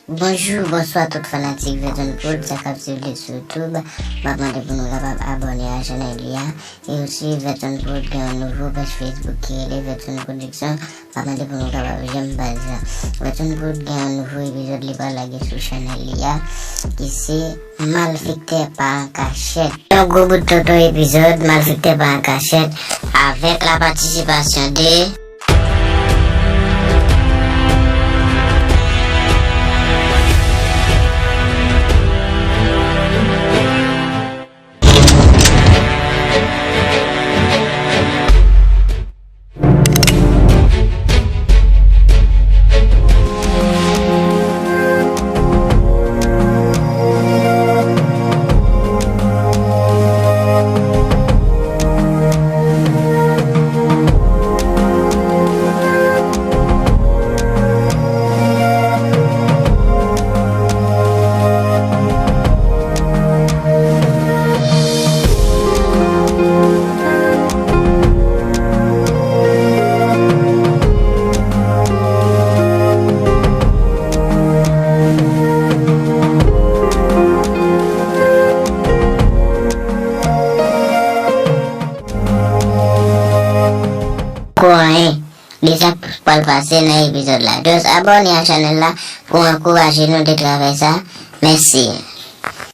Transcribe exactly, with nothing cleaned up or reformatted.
Bonjou, bonswa tout fanatik Vetzone Prod, sa k ap swiv li sou YouTube. M ap mande pou nou kapab abòne a chanèl li a. E osi, Vetzone Prod gen yon nouvo paj Facebook ki rele Vetzone Production. M ap mande pou nou kapab janm paj la. Vetzone Prod gen yon nouvo epizòd li pral lage sou chanèl li a, ki se Malfektè pa an kachèt. Yon gwo bout tonton epizòd, Malfektè pa an kachèt, avèk la patisipasyon de Ko anyen de sa k pral pase nan epizòd la. Just abòne a chanèl la pou ankouraje nou de travay sa. Mèsi.